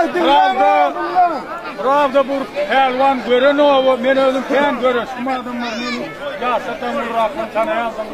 Prawda, prawda bu pälwan gören oba, men özüm kän göreşdim adamlar meni ýaşatan urrakdan tanaýansoň.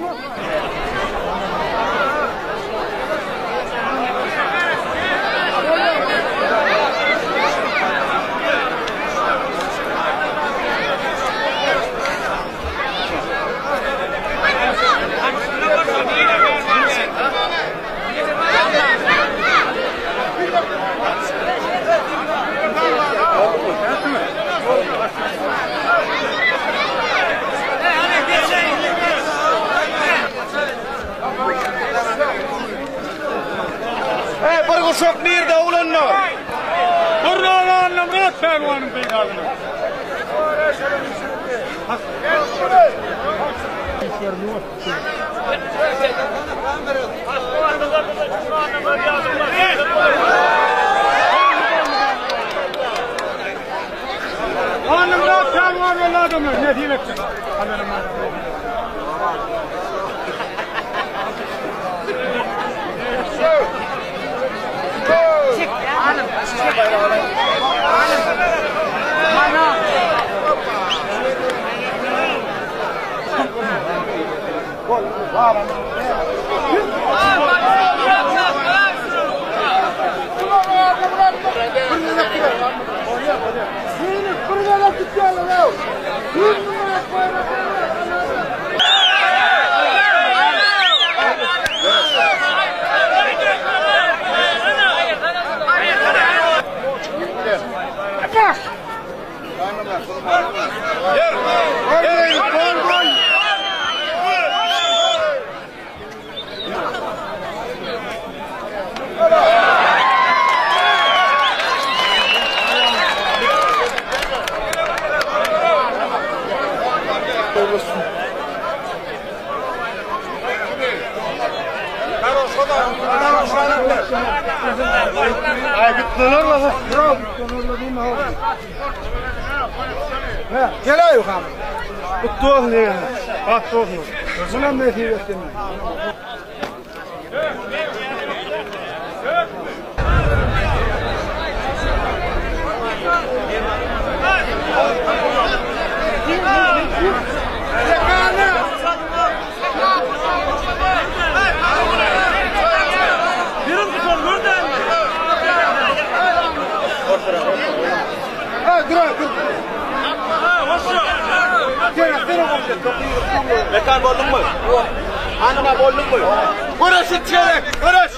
Hey, bir guşak nirde oglanlar? Gurnaly Annamyrat pälwanyň peýdasyna. Annamyrat pälwan boldy adamlar, nesip etsin. Gel aý ham. Kutlu olsun ýegenim. Bagtly bolsun. Munam nesip etsin. Mekan bolduňmy? Hanyma bolduňmy? Göreş üç gezek, göreş.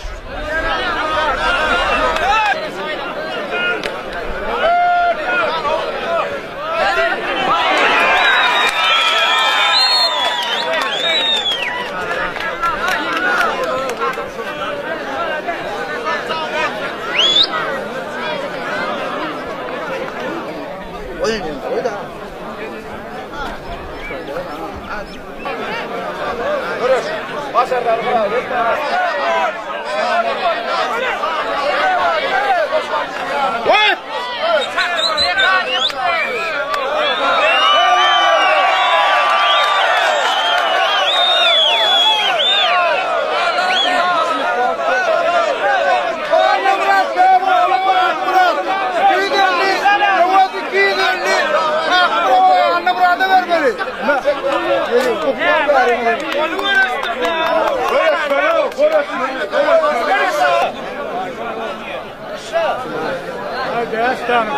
Haydi aslanım.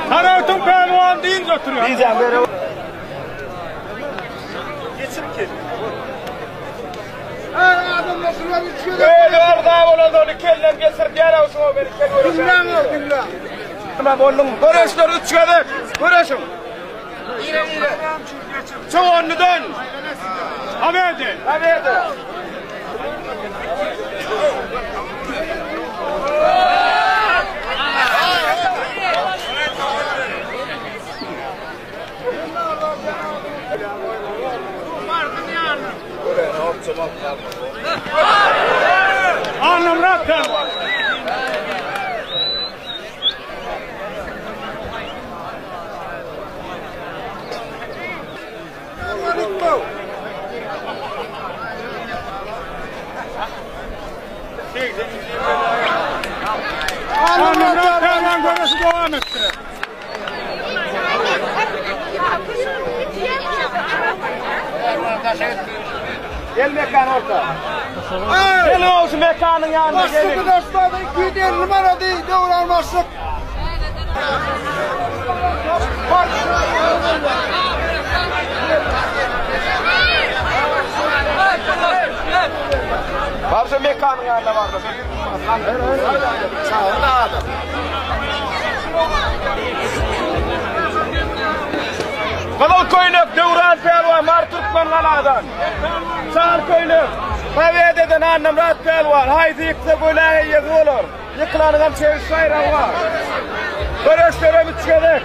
Tarafın pehlivan deyince oturuyor. Diyeceğim böyle. Geçir ki. Öyle orada bolan onu kellen geçirip yer olsun o beni kel Dinlen dinlen. Tamam oldum. Göreşler üç gezek. Göreşin. Çık onu dön. Haberde. Haberde. Annamyrat pehlivan. Mekan göreşi dowam etdirer. Gel Mekan orta. Gel o şu Mekanyň ýanyna Başlyk gelin. daşlady 250 manady Döwran başlyk. Bar şu Mekanyň ýanyna bar. Gyzyl köýnek Döwran pälwan Mary Türkmen galadan. Çal köýnek Pobededen Annamyrat pälwan haýsy ýyksa göläň eýesi bolar. Ýykylanyňam çewiş baýragy bar. Göreşlerem üç gezek.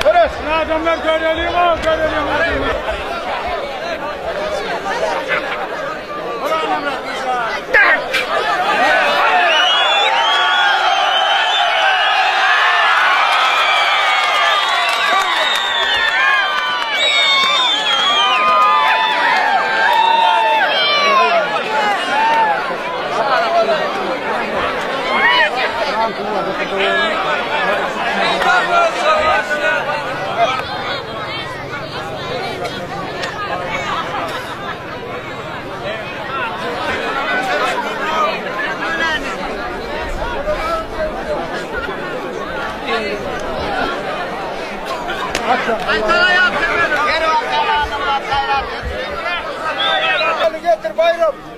Göreş. Adamlar göreliň o, göreliň adamlar. Getir bayram.